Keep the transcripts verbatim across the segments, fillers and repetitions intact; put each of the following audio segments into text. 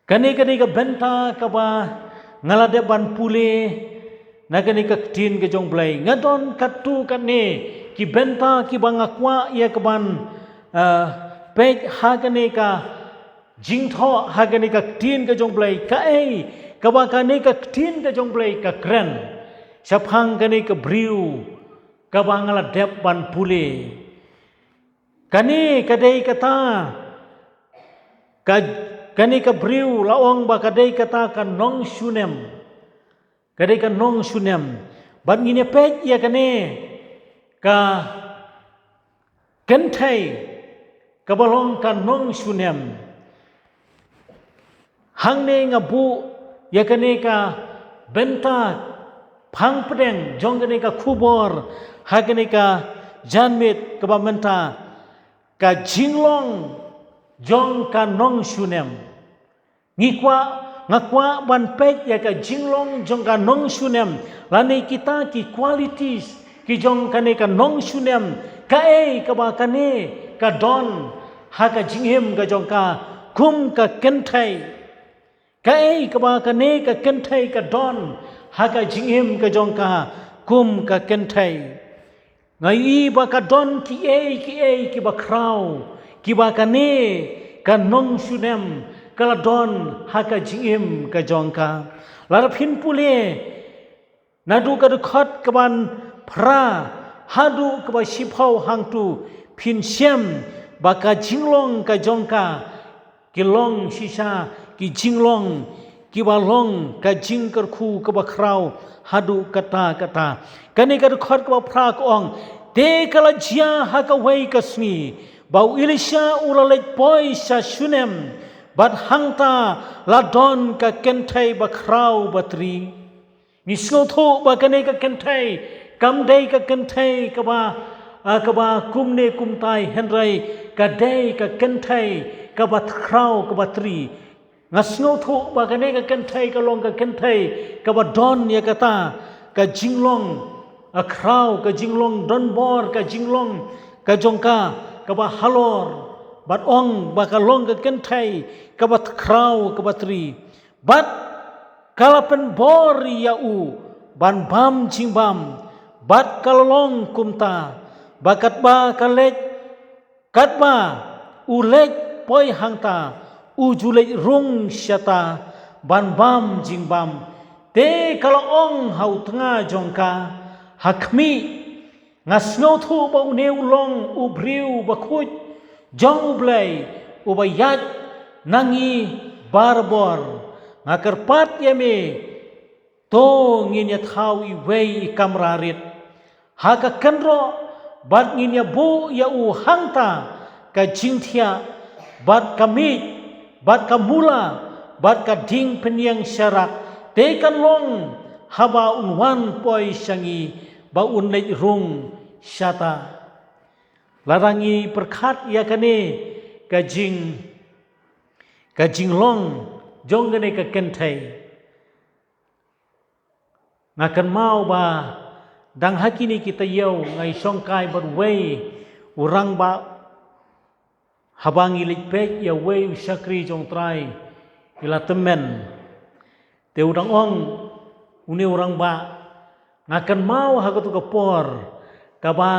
Kane ka dei ka bynta kaba nga la dep ban pule na kane ka ktien ka jong Blei. Nga don katto katne ki bynta kiba nga kwah ïa ka ban, ah, peit ha kane ka jingthoh ha kane ka ktien ka jong Blei. Kaei kaba kane ka ktien ka jong Blei ka kren shaphang kane ka briew kaba nga la dep ban pule. Kane ka dei kata ka, kane ka briew la ong ba ka dei kata ka nong Shunem. Ka dei ka nong Shunem. Bad ngin ïa peit ïa kane ka kynthei kaba long ka nong Shunem. Hangne nga buh ïa kane ka bynta phang pdeng jong kane ka khubor ha kane ka janmiet kaba mynta, ka jinglong jong ka nong Shunem. Ngi kwah, nga kwah ban peit ïa ka jinglong jong ka nong Shunem, lane kita ki qualities ki jong kane ka nong Shunem. Kaei kaba kane ka don ha ka jingim ka jong ka kum ka kynthei? Kaei kaba kane ka kynthei ka don ha ka jingim ka jong ka kum ka kynthei? Nga ïohi ba ka don kiei kiei kiba khraw kiba kane ka nong Shunem ka la don ha ka jingim ka jong ka. Lada phin pule naduh ka dkhot kaba phra haduh kaba shiphew hangto, phin shem ba ka jinglong ka jong ka ki long shisha ki jinglong kiba long ka jingkyrkhu kaba khraw haduh katta katta. Kane ka dkhot kaba phra ka ong, te ka la jia ha kawei ka sngi ba u Elisha u la leit poi sha Shunem, bad hangta la don ka kynthei ba khraw ba tri. Ngi sngewthuh ba kane ka kynthei kam dei ka kynthei kaba, ah, kaba kumne kumtai, hynrei ka dei ka kynthei kaba khraw kaba tri. Nga sngewthuh ba kane ka kynthei ka long ka kynthei kaba don ïa kata ka jinglong, ah, khraw, ka jinglong donbor, ka jinglong ka jong ka kaba halor. Bad ong ba ka long ka kynthei kaba khraw kaba tri. Bad ka la pynbor ïa u ban bam jingbam, bad ka la long kumta, ba katba ka leit, katba u leit poi hangta, u ju leit rung shata ban bam jingbam. Te ka la ong ha u tnga jong ka, ha khmih, nga sngewthuh ba une u long u briew bakhuid jong U Blei uba ïaid na ngi barabor. Nga kyrpad ïa me, to ngin ïa thaw iwei i kamra rit ha ka kynroh, bad ngin ïa buh ïa u hangta ka jingthiah, bad ka miej, bad ka mula, bad ka dieng pynïeng sharak. Te kan long haba un wan poi sha ngi ba un leit rung shata. Lada ngi pyrkhat ïa kane ka jing, ka jinglong jong kane ka kynthei, nga kynmaw ba dang ha kine ki taïew nga ïashongkai bad uwei u rangbah, haba ngi leit peit ïa uwei u shakri jong U Trai, i la tymmen. Te u dang ong une u rangbah, nga kynmaw ha kato ka por kaba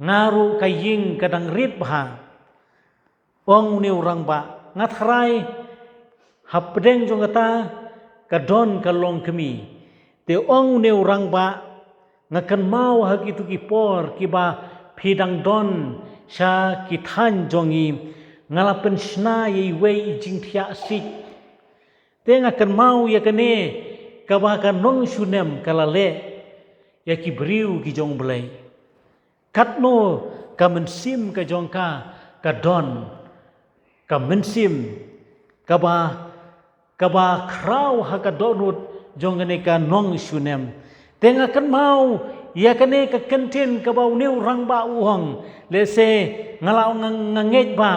nga ruh ka ïing ka dang rit bha. Ong une u rangbah, nga tharai hapdeng jong kata ka don ka longkmie. Te ong une u rangbah, nga kynmaw ha kito ki por kiba phi dang don sha ki thaiñ jong ngi, nga la pynshna ïa iwei i jingthiah siej. Te nga kynmaw ïa kane kaba ka nong Shunem ka la leh ïa ki briew ki jong U Blei. Katno ka mynsiem ka jong ka ka don, ka mynsiem kaba, kaba khraw ha ka dohnud jong kane ka nong Shunem. Te nga kynmaw ïa kane ka kyntien kaba une u rangbah u ong, lehse nga la, nga, nga ngeit ba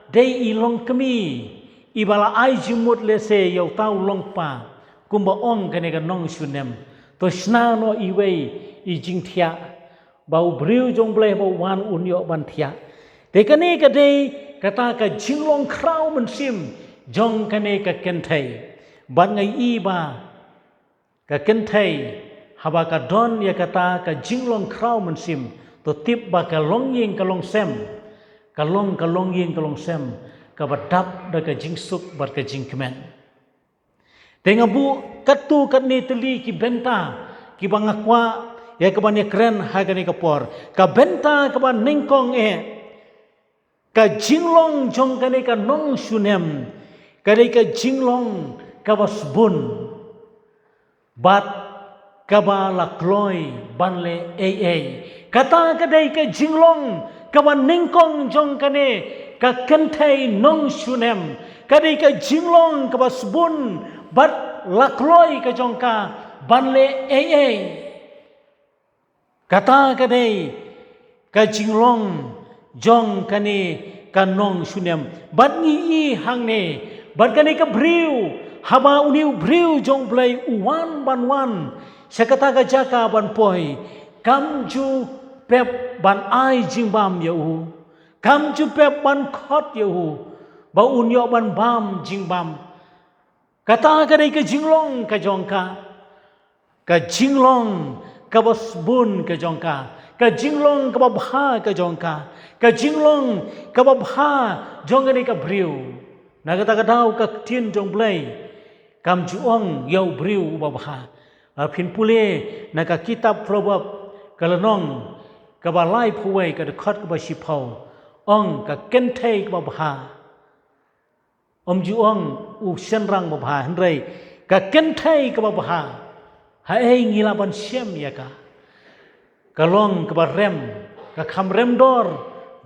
dei i longkmie iba la ai jingmut lehse ïa uta u longkpa, kumba ong kane ka nong Shunem. To shna noh iwei i jingthiah, ba u briew jong U Blei ba u wan un ïoh ban thiah. Te kane ka dei kata ka jinglong khraw mynsiem jong kane ka kynthei. Bad nga ïohi ba ka kynthei, haba ka don ïa kata ka jinglong khraw mynsiem, to tip ba ka longïing ka longsem, ka long ka longïing ka longsem, kaba dap da ka jingsuk bad ka jingkmen. Te nga buh katto katne tylli ki bynta kiba nga kwah ïa kaban ïakren ha kane ka por. Ka bynta kaba nyngkong eh, ka jinglong jong kane ka nongshunem ka dei ka jinglong kaba sbun bad kaba la kloi ban leh ei ei. Kata ka dei ka jinglong kaba nyngkong jong kane ka kynthei nongshunem. Ka dei ka jinglong kaba sbun bad la kloi ka jong ka ban leh ei ei. Kata ka dei ka jinglong jong kane ka nongshunem. Bad ngi ïohi hangne, bad kane ka briew, haba une u briew jong U Blei u wan ban wan sha kata ka jaka ban poi, kam ju pep ban ai jingbam ïa u, kam ju pep ban khot ïa u ba un ïoh ban bam jingbam. Kata ka dei ka jinglong ka jong ka, ka jinglong kaba sbun ka jong ka, ka jinglong kaba bha ka jong ka, ka jinglong kaba bha jong kane ka briew. Na kata ka daw ka ktien jong U Blei kam ju ong ïa u briew uba bha. Lada phin pule na ka kitab Proverb ka lynnong kaba laiphew wei ka dkhot kaba shiphew, ong ka kynthei kaba bha. Ym ju ong u shynrang babha, hynrei ka kynthei kaba bha. Haei ngi lah ban shem ïa ka? Ka long kaba rem, ka kham rem dor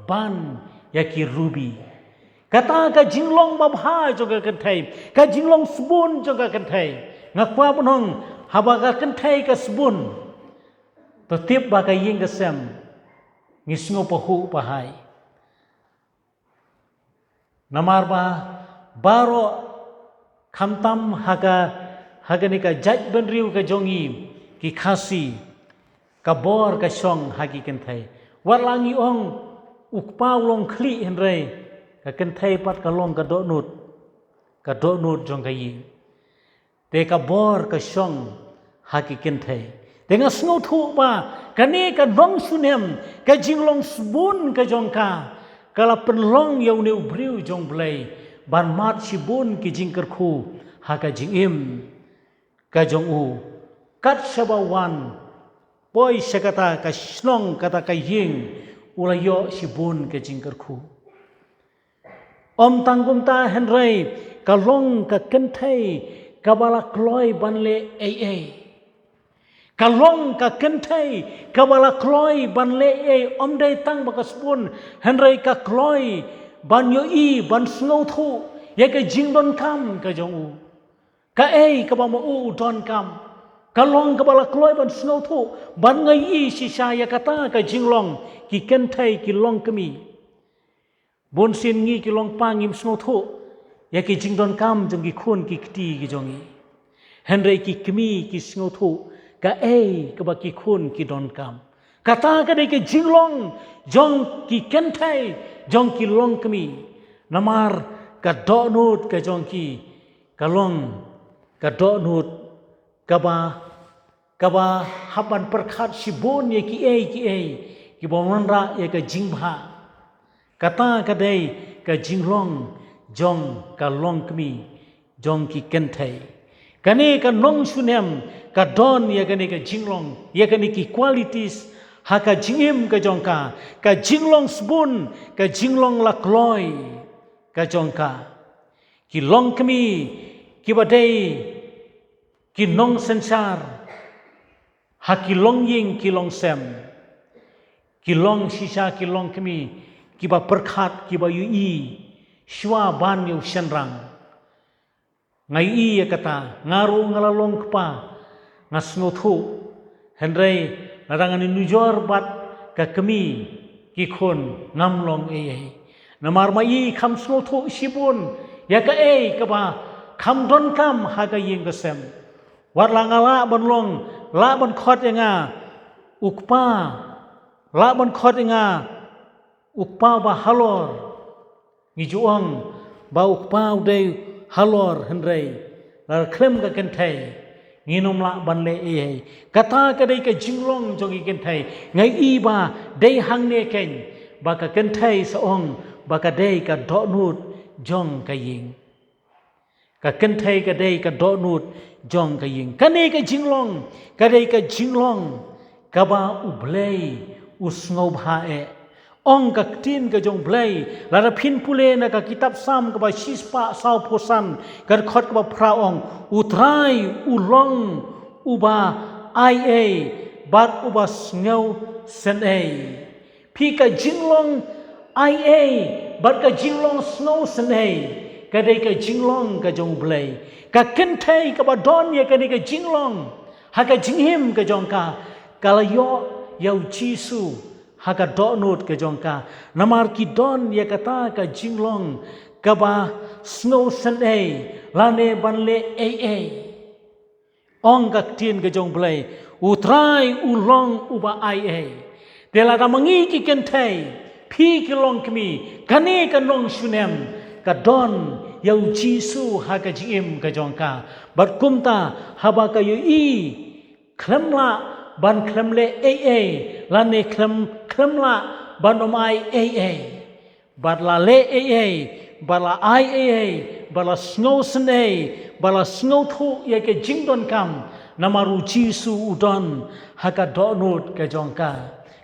ban ïa ki rubi. Kata ka jinglong babha jong ka kynthei, ka jinglong sbun jong ka kynthei. Nga kwah ban ong, haba ka kynthei ka sbun, to tip ba ka ïing ka sem ngi sngew pahuh pahai. Namar ba baroh, khamtam ha ka, ha kane ka jaitbynriew ka jong ngi ki Khasi, ka bor ka shong ha ki kynthei. Wat la ngi ong u kpa u long khlieh, hynrei ka kynthei pat ka long ka dohnud, ka dohnud jong ka ïing. Te ka bor ka shong ha ki kynthei. Te nga sngewthuh ba kane ka nongshunem, ka jinglong sbun ka jong ka, ka la pynlong ïa une u briew jong U Blei ban mad shibun ki jingkyrkhu ha ka jingim ka jong u. Kat shaba wan poi sha kata ka shnong, kata ka ïing, u la ïoh shibun ka jingkyrkhu. Ym tang kumta, hynrei ka long ka kynthei kaba la kloi ban leh ei ei. Ka long ka kynthei kaba la kloi ban leh ei ei. Ym dei tang ba ka sbun, hynrei ka kloi ban ïohi, ban sngewthuh ïa ka jingdonkam ka jong u. Kaei kaba ma u u donkam, ka long kaba la kloi ban sngewthuh, ban ïohi shisha ïa kata ka jinglong. Ki kynthei ki longkmie. Bun sien ngi ki longpa ngim sngewthuh ïa ki jingdonkam jong ki khun ki kti ki jong ngi. Hynrei ki kmie ki sngewthuh kaei kaba ki khun ki donkam. Kata ka dei ka jinglong jong ki kynthei, jong ki longkmie. Namar ka dohnud ka jong ki ka long ka dohnud kaba, kaba hap ban pyrkhat shibun ïa kiei kiei kiba wanrah ïa ka jingbha. Kata ka dei ka jinglong jong ka longkmie, jong ki kynthei. Kane ka nongshunem ka don ïa kane ka jinglong, ïa kane ki qualities ha ka jingim ka jong ka, ka jinglong sbun, ka jinglong la kloi ka jong ka. Ki longkmie kiba dei ki nongsynshar ha ki longïing ki longsem, ki long shisha ki longkmie kiba pyrkhat, kiba ïohi shuwa ban ïa u shynrang. Nga ïohi ïa kata, nga ruh nga la long kpa, nga sngewthuh. Hynrei lada ngan ïanujor bad ka kmie, ki khun, ngam long ei ei. Namar ma i kham sngewthuh shibun ïa kaei kaba kham donkam ha ka ïing ka sem. Wat la nga lah ban long, lah ban khot ïa nga u kpa, lah ban khot ïa nga u kpa ba halor. Ngi ju ong ba u kpa u dei halor hynrei lada khlem ka kynthei ngin ym lah ban leh ei ei. Kata ka dei ka jinglong jong ki kynthei. Nga ïohi ba dei hangne keiñ ba ka kynthei sa ong ba ka dei ka dohnud jong ka ïing. Ka kynthei ka dei ka dohnud jong ka ïing. Kane ka jinglong ka dei ka jinglong kaba U Blei u sngewbha eh. Ong ka ktien ka jong U Blei, lada phin pule na ka kitab Salm kaba shispah sawphew san, ka dkhot kaba phra ong, U Trai u long uba ai ei bad uba sngewsynei. Phi, ka jinglong ai ei bad ka jinglong sngewsynei ka dei ka jinglong ka jong U Blei. Ka kynthei kaba don ïa kane ka jinglong ha ka jingim ka jong ka, ka la ïoh ïa U Jisu ha ka dohnud ka jong ka. Namar ki don ïa kata ka jinglong kaba sngewsynei lane ban leh ei ei. Ong ka ktien ka jong U Blei, U Trai u long uba ai ei. Te lada ma ngi ki kynthei, phi ki longkmie, kane ka nongshunem ka don ïa U Jisu ha ka jingim ka jong ka. Bad kumta haba ka ïohi khlem lah ban khlem leh ei ei lane khlem, khlem lah ban ym ai ei ei, bad la leh ei ei, bad la ai ei ei, bad la sngewsynei, bad la sngewthuh ïa ka jingdonkam, namar U Jisu u don ha ka dohnud ka jong ka.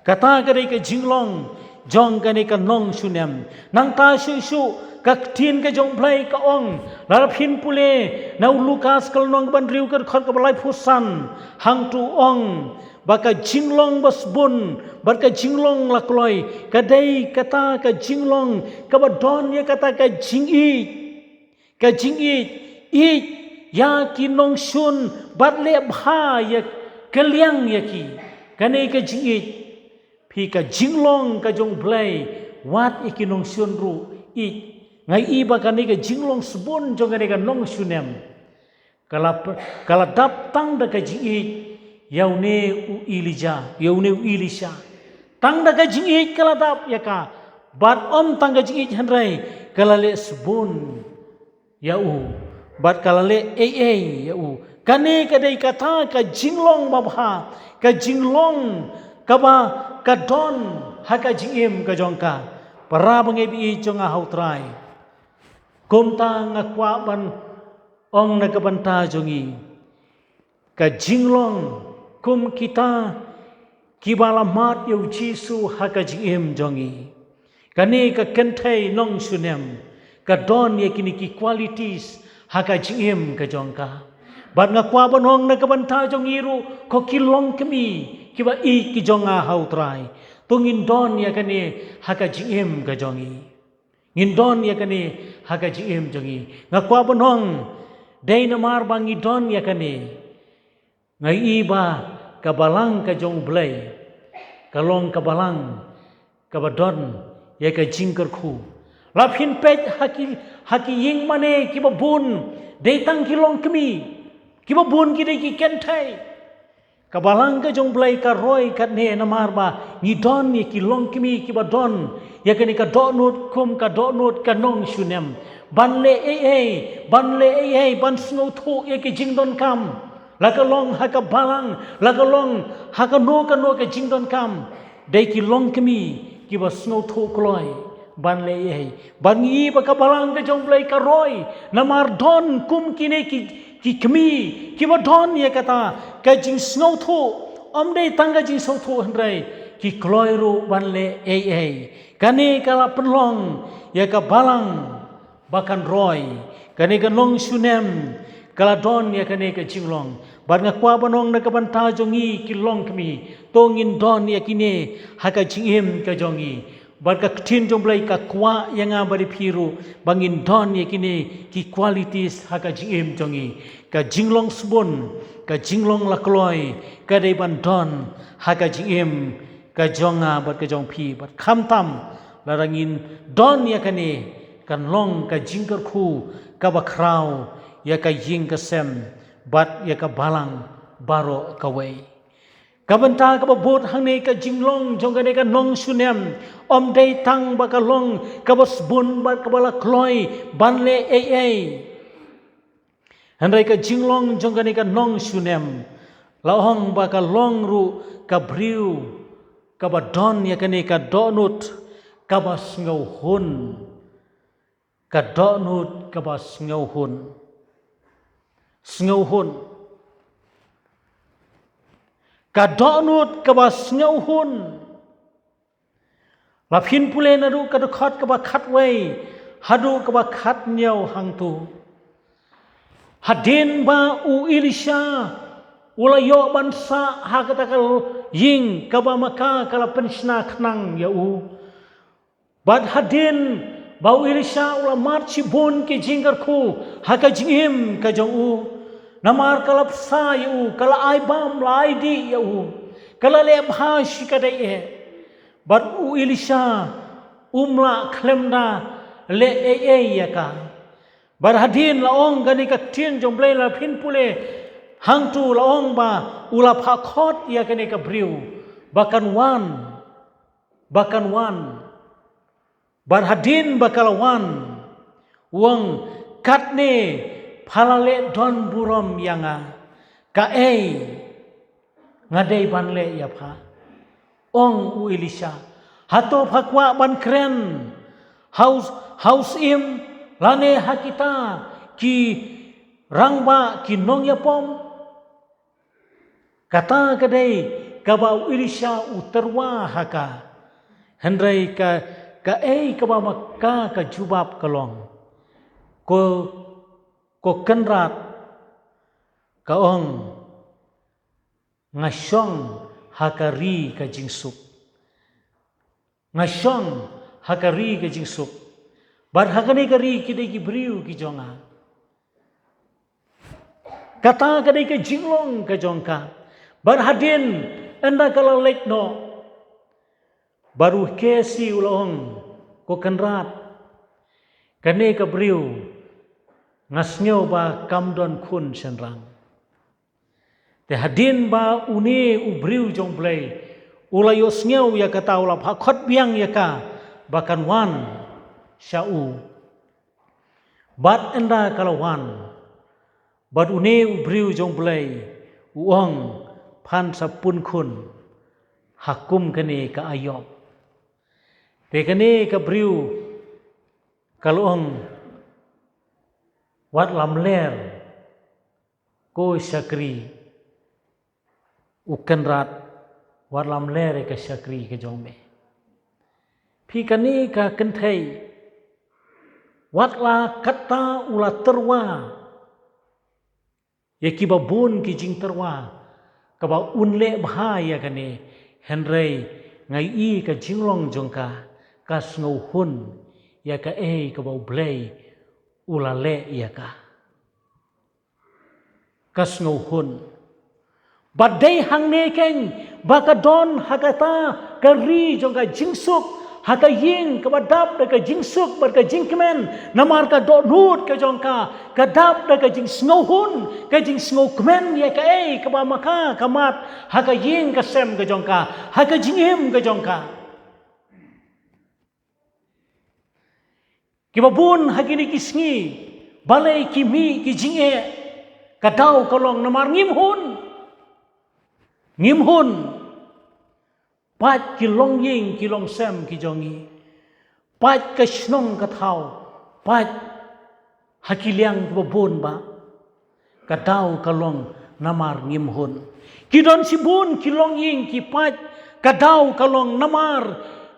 Kata ka dei ka jinglong jong kane ka nongshunem. Nangta shuh shuh ka ktien ka jong U Blei ka ong, lada phin pule na u Lukas ka lynnong kaba hynriew ka dkhot kaba laiphew san, hangto ong ba ka jinglong ba sbun bad ka jinglong la kloi ka dei kata ka jinglong kaba don ïa kata ka jingïeit, ka jingïeit, ïeit ïa ki nongshun bad leh bha ïa, kylliang ïa ki. Kane ka jingïeit, phi, ka jinglong ka jong U Blei, wat ïa ki nongshun ruh ïeit. Nga ïohi ba kane ka jinglong sbun jong kane ka nongshunem ka la p-, ka la dap tang da ka jingïeit ïa une u Elijah, ïa une u Elisha. Tang da ka jingïeit ka la dap ïa ka. Bad ym tang ka jingïeit hynrei ka la leh sbun ïa u bad ka la leh ei ei ïa u. Kane ka dei kata ka jinglong babha, ka jinglong kaba ka don ha ka jingim ka jong ka. Para bangeit ba ïeit jong nga ha U Trai, kumta nga kwah ban ong na ka bynta jong ngi, ka jinglong kum kita kiba la mad ïa U Jisu ha ka jingim jong ngi. Kane ka kynthei nongshunem ka don ïa kine ki qualities ha ka jingim ka jong ka. Bad nga kwah ban ong na ka bynta jong ngi ruh, ko ki longkmie kiba ïeit ki jong nga ha U Trai, to ngin don ïa kane ha ka jingim ka jong ngi. Ngin don ïa kane ha ka jingim jong ngi. Nga kwah ban ong, dei namar ba ngi don ïa kane, nga ïohi ba ka balang ka jong U Blei ka long ka balang kaba don ïa ka jingkyrkhu. La phin peit ha ki, ha ki ïing mane kiba bun dei tang ki longkmie, kiba bun ki dei ki kynthei. Ka balang ka jong U Blei ka roi katne namar ba ngi don ïa ki longkmie kiba don ïa kane ka dohnud kum ka dohnud ka nongshunem, ban leh ei ei, ban leh ei ei, ban sngewthuh ïa ki jingdonkam, la ka long ha ka balang, la ka long ha kano kano ka jingdonkam. Dei ki longkmie kiba sngewthuh kloi ban leh ei ei. Bad ngi ïohi ba ka balang ka jong U Blei ka roi namar don kum kine ki, ki kmie kiba don ïa kata ka jingsngewthuh. Ym dei tang ka jingsngewthuh hynrei ki kloi ruh ban leh ei ei. Kane ka la pynlong ïa ka balang ba kan roi. Kane ka nongshunem ka la don ïa kane ka jinglong. Bad nga kwah ban ong na ka bynta jong ngi ki longkmie, to ngin don ïa kine ha ka jingim ka jong ngi. Bad ka ktien jong U Blei ka kwah ïa nga bad ïa phi ruh ba ngin don ïa kine ki qualities ha ka jingim jong ngi. Ka jinglong sbun, ka jinglong la kloi ka dei ban don ha ka jingim ka jong nga bad ka jong phi. Bad khamtam lada ngin don ïa kane, kan long ka jingkyrkhu kaba khraw ïa ka ïing ka sem bad ïa ka balang baroh kawei. Ka bynta kaba bud hangne, ka jinglong jong kane ka nongshunem ym dei tang ba ka long kaba sbun bad kaba la kloi ban leh ei ei. Hynrei ka jinglong jong kane ka nong shunem, la ong ba ka long ruh ka briew kaba don ïa kane ka dohnud kaba sngewhun. Ka dohnud kaba sngewhun. Sngewhun. Ka dohnud kaba sngewhun. La phin pule naduh ka dkhot kaba khatwei haduh kaba khathynñiew hangtu. Hadien ba u Elisha u la ïoh ban sah ha kata ka ïing kaba ma ka ka la pynshna khnang ïa u. Bad hadien ba u Elisha u la mad shibun ki jingkyrkhu ha ka jingim ka jong u. Namar ka la bsa ïa u, ka la ai bam, la ai dih ïa u, ka la leh bha shi katdei eh. Bad u Elisha um lah khlem da leh ei ei ïa ka. Bad hadien la ong kane ka ktien jong Blei, la phin pule hangtu, la ong ba u la phah khot ïa kane ka briew ba kan wan, ba kan wan. Bad hadien ba ka la wan, u ong, katne pha la leh don burom ïa nga. Kaei nga dei ban leh ïa pha? Ong u Elisha, hato pha kwah ban kren ha u, ha u syiem lane ha kita ki rangbah, ki nongïapom? Kata ka dei kaba u Elisha u tyrwa ha ka. Hynrei ka, kaei kaba ma ka ka jubab ka long? Ko, ko kynrad, ka ong, nga shong ha ka ri ka jingsuk. Nga shong ha ka ri ka jingsuk. Bad ha kane ka ri ki dei ki briew ki jong nga. Kata ka dei ka jinglong ka jong ka. Bad hadien ynda ka la leit noh, bad u Gehasi u la ong, ko kynrad, kane ka briew nga sngew ba kam don khun shynrang. Te hadien ba une u briew jong Blei u la ïohsngew ïa kata, u la phah khot biang ïa ka ba kan wan sha u. Bad ynda ka la wan, bad une u briew jong Blei u ong, phan sa pun khun ha kum kane ka aïom. Te kane ka briew ka la ong, wat lamler ko shakri, u kynrad, wat lamler ïa ka shakri ka jong me. Phi, kane ka kynthei, wat la katta u la tyrwa ïa kiba bun ki jingtyrwa kaba un leh bha ïa kane, hynrei nga ïohi ka jinglong jong ka ka sngewhun ïa kaei kaba U Blei u la leh ïa ka. Ka sngewhun. Ba dei hangne keiñ ba ka don ha kata ka ri jong ka jingsuk, ha ka ïing kaba dap da ka jingsuk bad ka jingkmen, namar ka dohnud ka jong ka ka dap da ka jingsngewhun, ka jingsngewkmen ïa kaei kaba ma ka ka mad ha ka ïing ka sem ka jong ka, ha ka jingim ka jong ka. Kiba bun ha kine ki sngi, balei ki mih ki jingeh? Ka daw ka long namar ngim hun. Ngim hun. Pait ki longïing ki longsem ki jong ngi, pait ka shnong ka thaw, pait ha ki liang kiba bun ba. Ka daw ka long namar ngim hun. Ki don shibun ki longïing ki pait, ka daw ka long namar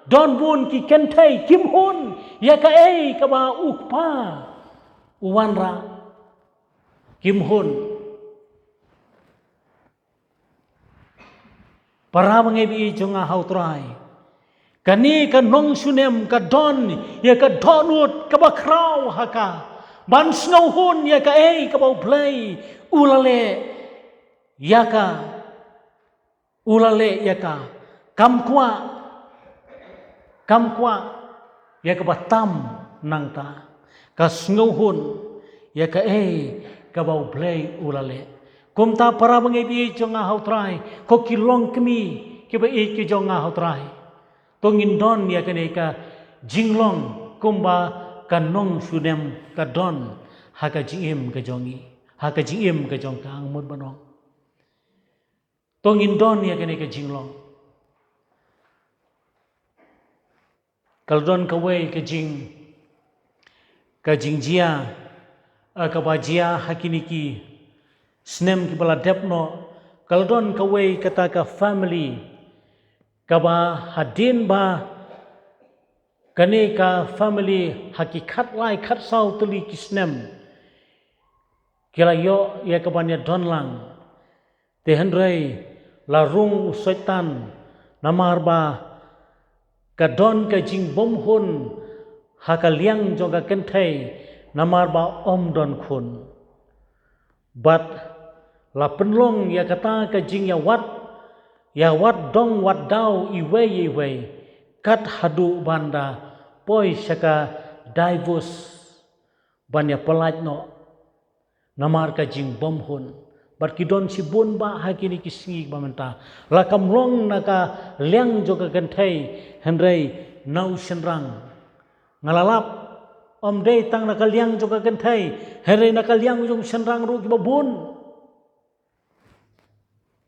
don bun ki kynthei kim hun ïa kaei kaba u kpa u wanrah. Kim hun. Para bangeit jong nga ha U Trai, kane ka nong Shunem ka don ïa ka dohnud kaba khraw ha ka ban sngewhun ïa kaei kaba U Blei u la leh ïa ka, u la leh ïa ka. Kam kwah, kam kwah ïa kaba tam nangta. Ka sngewhun ïa kaei kaba U Blei u la leh. Kumta para bangeit jong nga ha U Trai, ko ki longkmie kiba ïeit ki jong nga ha U Trai, to ngin don ïa kane ka jinglong kumba ka nong Shunem ka don ha ka jingim ka jong ngi. Ha ka jingim ka jong ka, nga mut ban ong, to ngin don ïa kane ka jinglong. Ka la don kawei ka jing, ka jingjia, eh, kaba jia ha kine ki snem kiba la dep noh. Ka la don kawei kata ka family kaba hadien ba kane ka family ha ki khatlai khatsaw tylli ki snem ki la ïoh ïa kaban ïa don lang. Te hynrei la rung u Soitan, namar ba ka don ka jingbymhun ha ka liang jong ka kynthei, namar ba ym don khun. Bad la pynlong ïa kata ka jingïawad, ïawad dong wad daw iwei ïa iwei, kat haduh ban da poi sha ka divorce, ban ïa pyllait noh. Namar ka jingbymhun. Bad ki don shibun bah ha kine ki sngi ba mynta. La kam long na ka liang jong ka kynthei, hynrei na u shynrang. Nga la lap, ym dei tang na ka liang jong ka kynthei, hynrei na ka liang jong u shynrang ruh kiba bun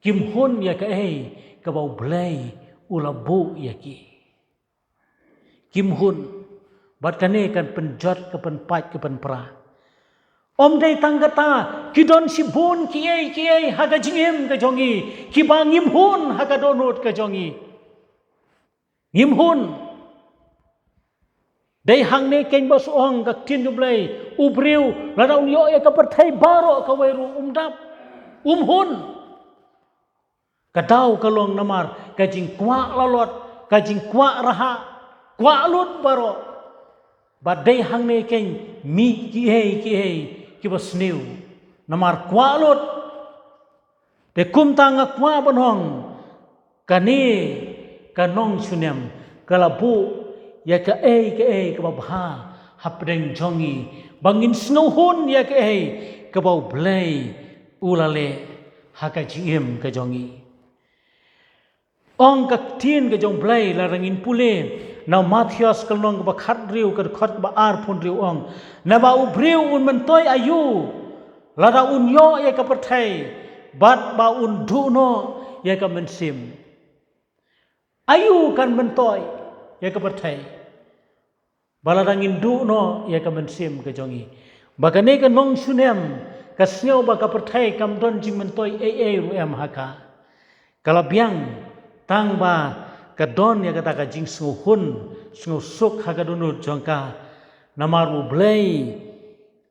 kim hun ïa kaei kaba U Blei u la buh ïa ki. Kim hun, bad kane kan pynjot, ka pynpait, ka pynpra. Ym dei tang kata, ki don shibun kiei kiei ha ka jingim ka jong ngi, kiba ngim hun ha ka dohnud ka jong ngi. Ngim hun. Dei hangne keiñ ba shu ong ka ktien U Blei, u briew lada un ïoh ïa ka pyrthei baroh kawei ruh um dap, um hun. Ka daw ka long namar ka jingkwah lalot, ka jingkwah raha, kwah lut baroh. Bad dei hangne keiñ mih kiei kiei kiba sniew, namar kwah lut. Te kumta nga kwah ban ong, kane ka nongshunem ka la buh ïa kaei kaei kaba bha hapdeng jong ngi, ba ngin sngewhun ïa kaei kaba U Blei u la leh ha ka jingim ka jong ngi. Ong ka ktien ka jong U Blei, lada ngin pule na Mathaios ka lynnong kaba khathynriew, ka dkhot kaba arphew hynriew, ong, naba u briew un myntoi aïu lada un ïoh ïa ka pyrthei bad ba un duh noh ïa ka mynsiem? Aïu kan myntoi ïa ka pyrthei ba lada ngin duh noh ïa ka mynsiem ka jong ngi? Ba kane ka nongshunem ka sngew ba ka pyrthei kam don jingmyntoi ei ei ruh em ha ka. Ka la biang tang ba ka don ïa kata ka jingsngewhun, sngewsuk ha ka dohnud jong ka, namar U Blei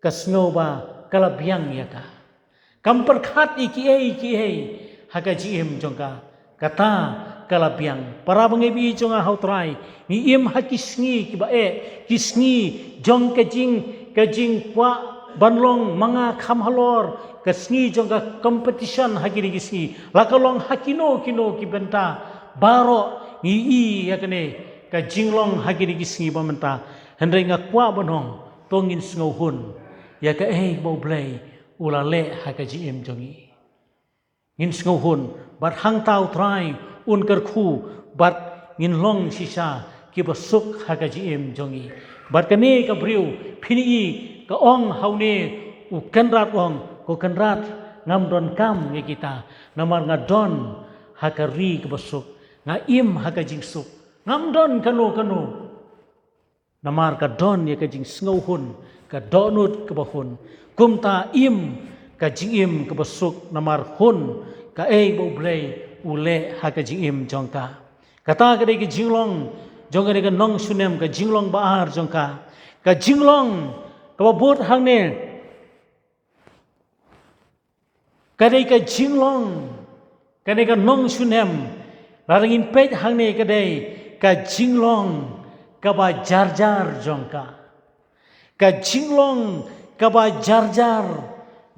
ka sngew ba ka la biang ïa ka. Kam pyrkhat ïa kiei kiei ha ka jingim jong ka. Kata ka la biang. Para bangeit jong nga ha U Trai, ngi im ha ki sngi kiba eh, ki sngi jong ka jing, ka jingkwah ban long ma nga kham halor, ka sngi jong ka competition ha kine ki sngi. La ka long ha kino kino ki bynta baroh ngi i ïa kane ka jinglong ha kine ki sngi ba mynta. Hynrei nga kwah ban ong, to ngin sngewhun ïa kaei ba U Blei u la leh ha ka jingim jong ngi. Ngin sngewhun bad hangta U Trai un kyrkhu bad ngin long shisha kiba suk ha ka jingim jong ngi. Bad kane ka briew, phin i ka ong ha une u kynrad, ong, ko kynrad, ngam don kam ïa kita, namar nga don ha ka ri kaba suk, nga im ha ka jingsuk, ngam don kano kano. Namar ka don ïa ka jingsngewhun, ka dohnud kaba hun. Kumta im ka jingim kaba suk namar hun kaei ba U Blei u leh ha ka jingim jong ka. Kata ka dei ka jinglong jong kane ka nongshunem, ka jinglong ba ar jong ka. Ka jinglong kaba bud hangne, ka dei ka jinglong, ka dei ka nongshunem, lada ngin peit hangne, ka dei ka jinglong kaba jar jar jong ka. Ka jinglong kaba jar jar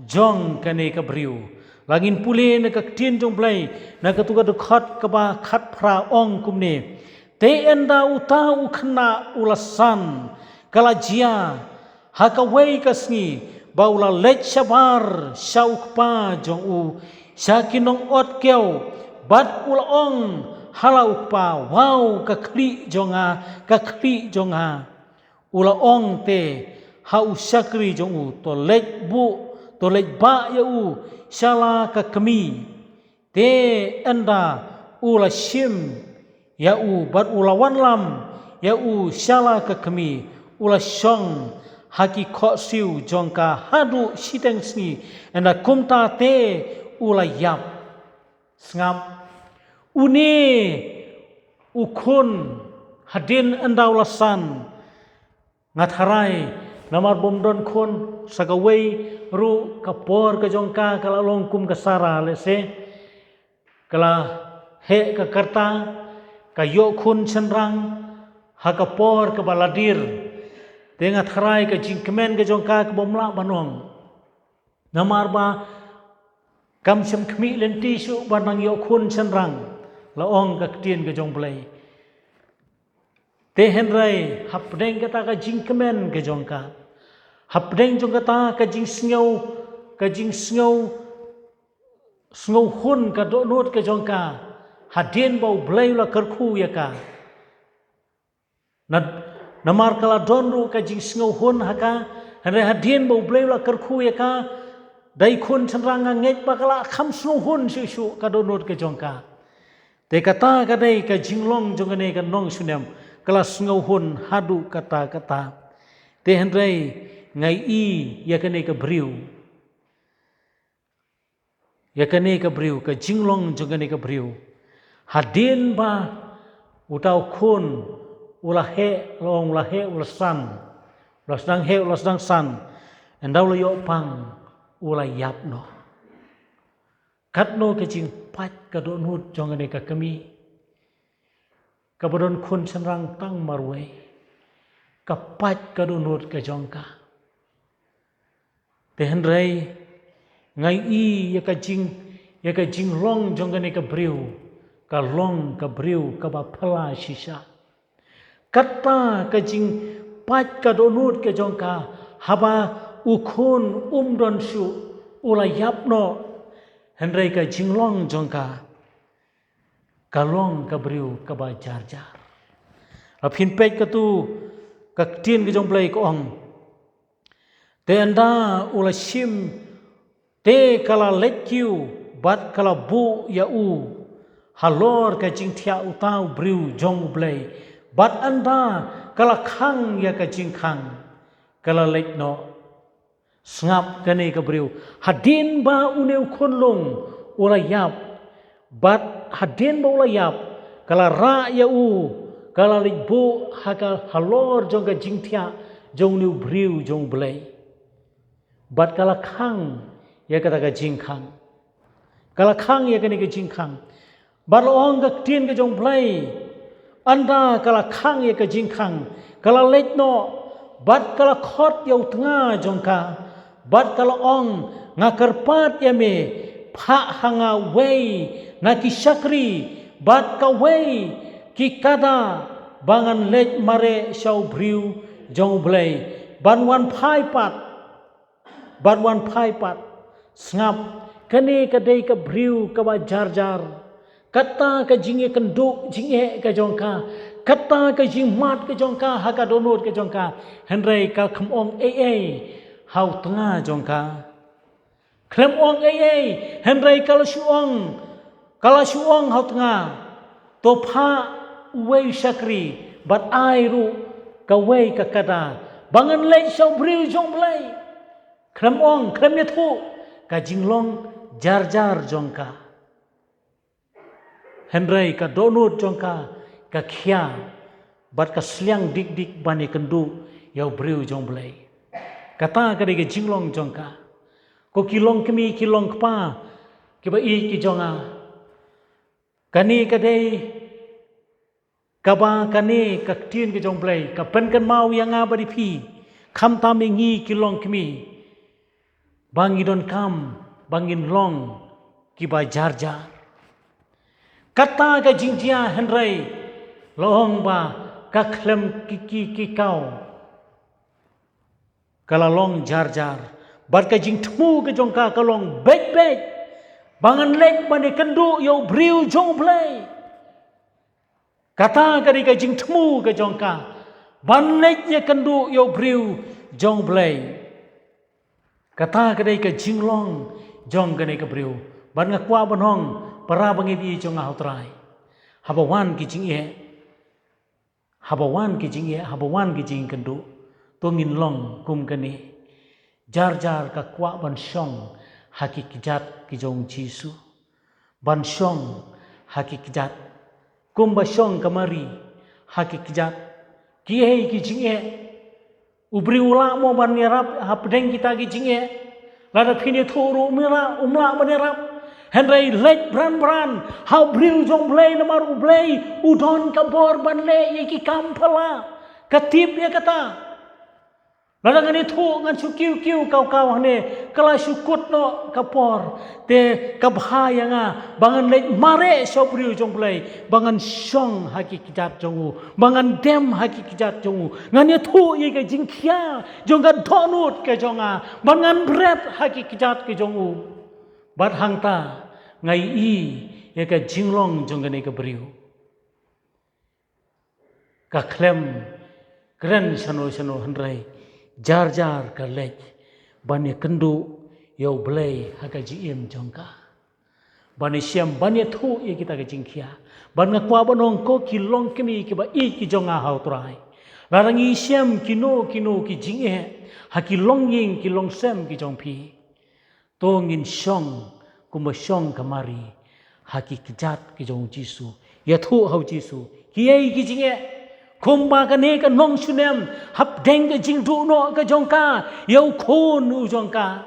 jong kane ka briew. Lada ngin pule na ka ktien jong U Blei, na katu ka dkhot kaba khatphra, ong kumne: Te ynda uta u khynnah u la san, ka la jia ha kawei ka sngi ba u la leit shabar sha u kpa jong u, sha ki nongot kew, bad u la ong ha la u kpa: Waw, ka khlieh jong nga, ka khlieh jong nga. U la ong te ha u shakri jong u: To leit buh to leit bah ïa u sha la ka kmie. Te ynda u la shim ïa u bad u la wanlam ïa u sha la ka kmie, u la shong ha ki khohsiew jong ka haduh shiteng sngi. Ynda kumta te u la ïap. Sngap. Une u khun hadien ynda u la san, nga tharai, namar bym don khun, sa kawei ruh ka por ka jong ka ka la long kum ka Sara lehse. Ka la heh ka kyrta, ka ïoh khun shynrang ha ka por kaba la dier. Te nga tharai ka jingkmen ka jong ka ka bym lah ban ong. Namar ba kam shym khmih lynti shuh ba nang ïoh khun shynrang, la ong ka ktien ka jong Blei. Te hynrei hapdeng kata ka jingkmen ka jong ka, hapdeng jong kata ka jingsngew, ka jingsngew, sngewhun ka dohnud ka jong ka, hadien ba U Blei u la kyrkhu ïa ka. Na, namar ka la don ruh ka jingsngewhun ha ka, hynrei hadien ba U Blei u la kyrkhu ïa ka, dei khun shynrang, nga ngeit ba ka la kham sngewhun shuh shuh ka dohnud ka jong ka. Te kata ka dei ka jinglong jong kane ka nongshunem, ka la sngewhun haduh katta katta. Te hynrei nga ïohi ïa kane ka briew, ïa kane ka briew, ka jinglong jong kane ka briew. Hadien ba uta u khun u la heh, long u la heh, u la san, u la sdang heh, u la sdang san, ynda u la ïoh pang, u la ïap noh. Katno ka jingpait ka dohnud jong kane ka kmie, kaba don khun shynrang tang marwei. Ka pait ka dohnud ka jong ka. Te hynrei nga ïohi ïa ka jing, ïa ka jinglong jong kane ka briew, ka long ka briew kaba phylla shisha. Kata ka jingpait ka dohnud ka jong ka, haba u khun um don shuh, u la ïap noh, hynrei ka jinglong jong ka ka long ka briew kaba jar jar. Haba phin peit katu ka ktien ka jong Blei ka ong, te ynda u la shim, te ka la leit kiew bad ka la buh ïa u halor ka jingthiah uta u briew jong U Blei, bad ynda ka la khang ïa ka jingkhang, ka la leit noh. Sngap, kane ka briew, hadien ba une u khunlung u la ïap, bad hadien ba u la ïap, ka la rah ïa u, ka la leit buh ha ka halor jong ka jingthiah jong une u briew jong U Blei. Bad ka la khang ïa kata ka jingkhang. Ka la khang ïa kane ka jingkhang. Bad la ong ka ktien ka jong Blei, ynda ka la khang ïa ka jingkhang, ka la leit noh, bad ka la khot ïa u tnga jong ka, bad ka la ong, nga kyrpad ïa me, phah ha nga uwei na ki shakri bad kawei ki kada, ba ngan leit mareh sha u briew jong U Blei, ban wan phai pat. Ban wan phai pat. Sngap, kane ka dei ka briew kaba jar jar. Kata ka jingïakynduh jingeh ka jong ka, kata ka jingmad ka jong ka ha ka dohnud ka jong ka, hynrei ka khlem ong ei ei ha u tnga jong ka. Khlem ong ei ei, hynrei ka la shu ong, ka la shu ong ha u tnga, to phah uwei u shakri bad ai ruh kawei ka kada, ba ngan leit sha u briew jong U Blei. Khlem ong, khlem ïathuh ka jinglong jar jar jong ka. Hynrei ka dohnud jong ka ka khia bad ka sliang dik dik ban ïakynduh ïa u briew jong U Blei. Kata ka dei ka jinglong jong ka. Ko ki longkmie ki longkpa kiba ïeit ki jong nga, kane ka dei kaba kane ka ktien ka jong U Blei ka pynkynmaw ïa nga bad ïa phi, khamtam ïa ngi ki longkmie, ba ngi donkam ba ngin long kiba jar jar. Kata ka jingjia, hynrei la ong ba ka khlem ki ki ki kaw, ka la long jar jar. Bad ka jingthmu ka jong ka ka long beit beit, ba ngan leit ban ïakynduh ïa u briew jong U Blei. Kata ka dei ka jingthmu ka jong ka, ban leit ïakynduh ïa u briew jong U Blei. Kata ka dei ka jinglong jong kane ka briew. Bad nga kwah ban ong, para bangeit jong nga ha u Trai, haba wan ki jingeh, haba wan ki jingeh, haba wan ki jingkynduh, to ngin long kum kane. Jar jar ka kwah ban shong ha ki kjat ki jong u Jisu. Ban shong ha ki kjat, kumba shong ka Mari ha ki kjat. Kiei ki jingeh? U briew u lah mo ban ïarap hapdeng kita ki jingeh? Lada phin ïathuh ruh, um lah, um lah ban ïarap. Hynrei leit bran bran ha u briew jong u Blei, namar u Blei u don ka bor ban leh ïa ki kam phylla. Ka tip ïa kata. Lada ngan ïathuh, ngan shu kiew kiew kaw kaw hangne, ka la shu kut noh ka por. Te ka bha ïa nga ba ngan leit mareh sha u briew jong u Blei, ba ngan shong ha ki kjat jong u, ba ngan dem ha ki kjat jong u. Ngan ïathuh ïa ka jingkhia jong ka dohnud ka jong nga, ba ngan bret ha ki kjat ka jong u. Bad hangta nga ïohi ïa ka jinglong jong kane ka briew. Ka khlem kren shano shano, hynrei jar jar ka leit ban ïakynduh ïa u Blei ha ka jingim jong ka, ban ïashem, ban ïathuh ïa kita ka jingkhia. Bad nga kwah ban ong, ko ki longkmie kiba ïeit ki jong nga ha u Trai, lada ngi shem kino kino ki jingeh ha ki longïing ki longsem ki jong phi, to ngin shong kumba shong ka Mari ha ki kjat ki jong u Jisu. Ïathuh ha u Jisu kiei ki jingeh, kumba kane ka nongshunem hapdeng ka jingduh noh ka jong ka ïa u khun u jong ka,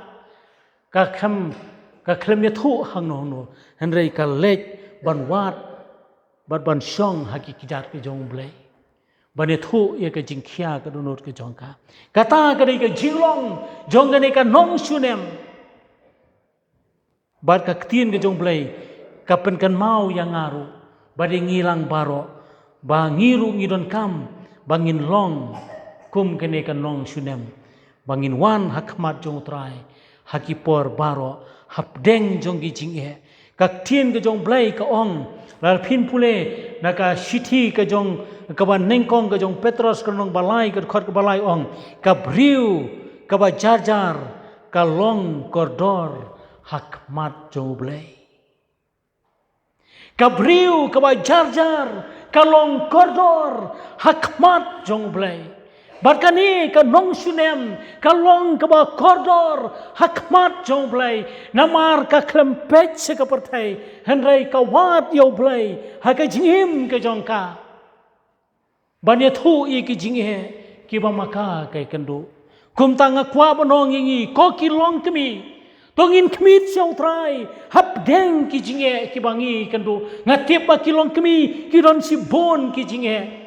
ka khlem, ka khlem ïathuh hangno hangno, hynrei ka leit ban wad bad ban shong ha ki kjat ki jong u Blei, ban ïathuh ïa ka jingkhia ka dohnud ka jong ka. Kata ka dei ka jinglong jong kane ka nongshunem. Bad ka ktien ka jong u Blei ka pynkynmaw ïa nga ruh bad ïa ngi lang baroh, ba ngi ruh ngi donkam ba ngin long kum kane ka nongshunem, ba ngin wan ha khmat jong u Trai ha ki por baroh, hapdeng jong ki jingeh. Ka ktien ka jong u Blei ka ong, lada phin pule na ka shithi ka jong, kaba nyngkong ka jong u Petros, ka lynnong ba lai, ka dkhot kaba lai, ong, ka briew kaba jar jar ka long kordor ha khmat jong u Blei. Ka briew kaba jar jar ka long kordor ha khmat jong u Blei. Bad kane ka nongshunem ka long kaba kordor ha khmat jong u Blei, namar ka khlem peit sha ka pyrthei, hynrei ka wad ïa u Blei ha ka jingim ka jong ka, ban ïathuh ïa ki jingeh kiba ma ka ka ïakynduh. Kumta nga kwah ban ong ïa ngi, ko ki longkmie, to ngin khmih sha u Trai hapdeng ki jingeh kiba ngi ïakynduh. Nga tip ba ki longkmie ki don shibun ki jingeh.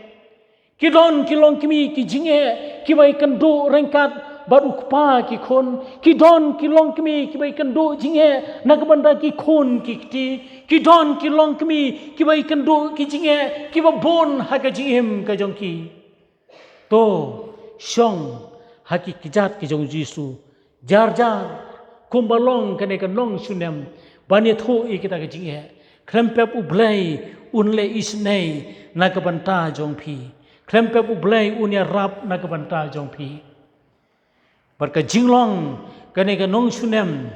Ki don ki longkmie ki jingeh kiba ïakynduh ryngkat bad u kpa ki khun. Ki don ki longkmie kiba ïakynduh jingeh na ka bynta ki khun ki kti. Ki don ki longkmie kiba ïakynduh ki jingeh kiba bun ha ka jingim ka jong ki. To shong ha ki kjat ki jong u Jisu, jar jar kumba long kane ka nongshunem, ban ïathuh ïa kita ki jingeh. Khlem pep u Blei un leh isynei na ka bynta jong phi. Khlem pep u Blei un ïarap na ka bynta jong phi. Bad ka jinglong kane ka nongshunem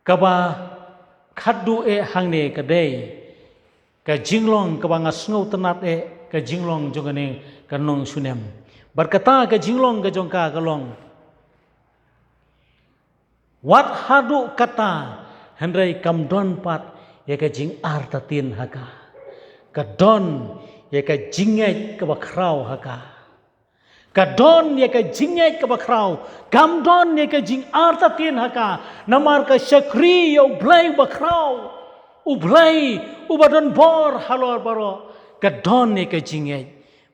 kaba khatduh eh hangne ka dei ka jinglong kaba nga sngewtynnad eh, ka jinglong jong kane ka nongshunem. Bad kata ka jinglong ka jong ka ka long, wat haduh katta hynrei kam don pat ïa ka jingartatien ha ka. Ka don ïa ka jingngeit kaba khraw ha ka. Ka don ïa ka jingngeit kaba khraw, kam don ïa ka jingartatien ha ka, namar ka shakri ïa u Blei uba khraw, u Blei uba don bor halor baroh. Ka don ïa ka jingngeit,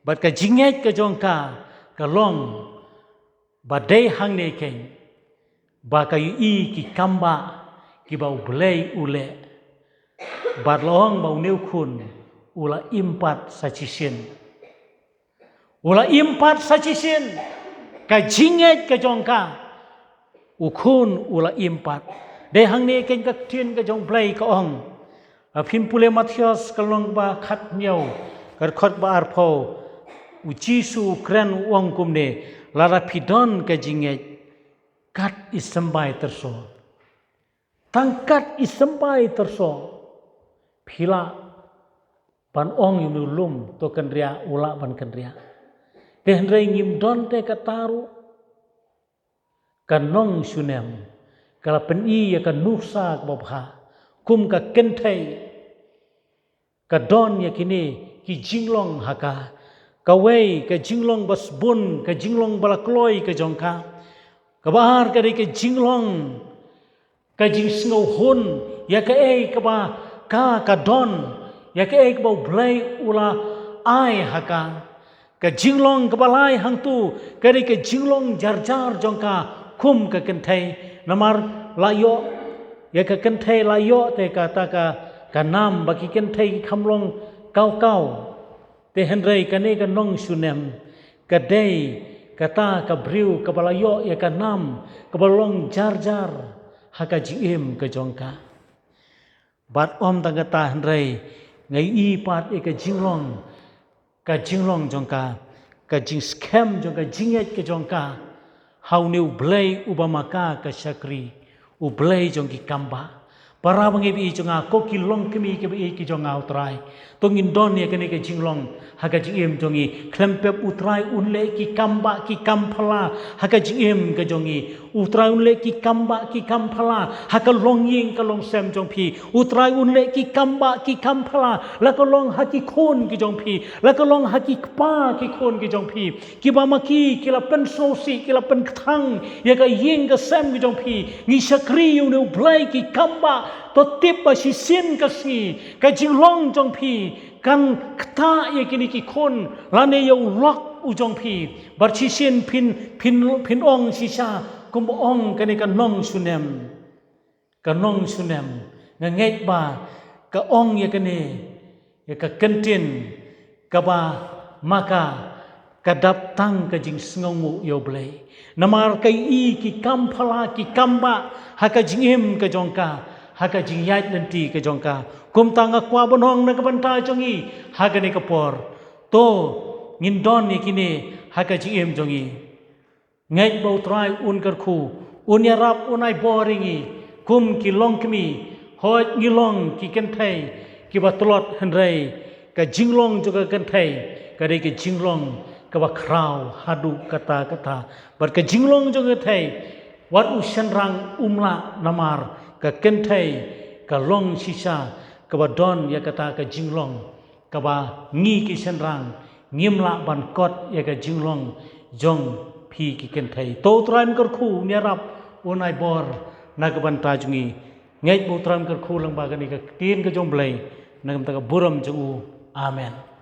bad ka jingngeit ka jong ka ka long ba dei hangne keiñ ba ka ïohi ki kambah kiba u Blei u leh. Bad la ong ba une u khun u la im pat sa shisien. U la im pat sa shisien. Ka jingngeit ka jong ka, u khun u la im pat. Dei hangne keiñ ka ktien ka jong u Blei ka ong. Phin pule Mathaios ka lynnong ba khathynñiew, ka dkhot ba arphew. U Jisu u kren u ong kumne, lada phi don ka jingngeit Kat i symbai tyrso. Tang kat i symbai tyrso. Phi lah ban ong ïa une u lum to kynriah, u lah ban kynriah. Te hynrei ngim don te kata ruh. Ka nong shunem ka la pyni ïa ka nuksa kaba bha kum ka kynthei. Ka don ïa kine ki jinglong ha ka. Kawei ka jinglong ba sbun, ka jinglong ba la kloi ka jong ka. Kaba ar ka dei ka jinglong ka jingsngewhun ïa kaei kaba ka ka don, ïa kaei kaba U Blei u la ai ha ka. Ka jinglong kaba lai hangtu ka dei ka jinglong jarjar jong ka kum ka kynthei. Namar la ïoh ïa ka kynthei, la ïoh te kata ka, ka nam ba ki kynthei ki kham long kaw kaw. Te hynrei kane ka nong shunem ka dei kata ka briew kaba la ïoh ïa ka nam kaba long jarjar ha ka jingim ka jong ka. Bad ym tang kata hynrei nga ïohi pat ïa ka jinglong, ka jinglong jong ka, ka jingskhem jong ka, jingngeit ka jong ka ha une U Blei uba ma ka ka shakri, U Blei jong ki kambah. Para bangeit baieit jong nga, ko ki longkmie ki baieit ki jong nga, U Trai, to ngin don ïa kane ka jinglong ha ka jingim jong ngi. Khlem pep U Trai un leh ki kambah ki kamphylla ha ka jingim ka jong ngi. U Trai un leh ki kambah ki kamphylla ha ka longïing ka longsem jong phi. U Trai un leh ki kambah ki kamphylla la ka long ha ki khun ki jong phi, la ka long ha ki kpa ki khun ki jong phi. Kiba ma ki ki la pynsngewsih, ki la pynkthang ïa ka ïing ka sem ki jong phi. Ngi shakri ïa une U Blei, ki kambah to tip ba shisien ka sngi ka jinglong jong phi kan ktah ïa kine ki khun lane ïa u lok u jong phi. Bad shisien phin, phin, phin ong shisha kumba ong kane ka nong shunem. Ka nong shunem, nga ngeit ba ka ong ïa kane, ïa ka kyntien kaba ma ka ka dap tang ka jingsngewnguh ïa U Blei. Namar ka ïohi ki kamphylla ki kambah ha ka jingim ka jong ka, ha ka jingïaid lynti ka jong ka. Kumta nga kwah ban ong na ka bynta jong ngi ha kane ka por, to ngin don ïa kine ha ka jingim jong ngi. Ngeit ba U Trai un kyrkhu, un ïarap, un ai bor ïa ngi kum ki longkmie. Hooid ngi long ki kynthei kiba tlot hynrei ka jinglong jong ka kynthei ka dei ka jinglong kaba khraw haduh katta katta. Bad ka jinglong jong ka kynthei wat u shynrang um lah, namar ka kynthei ka long shisha kaba don ïa kata ka jinglong kaba ngi ki shynrang ngim lah ban kot ïa ka jinglong jong phi ki kynthei. To U Trai un kyrkhu, un ïarap, un ai bor na ka bynta jong ngi. Ngeit ba U Trai un kyrkhu lyngba kane ka ktien ka jong U Blei, na ka bynta ka burom jong u. Amen.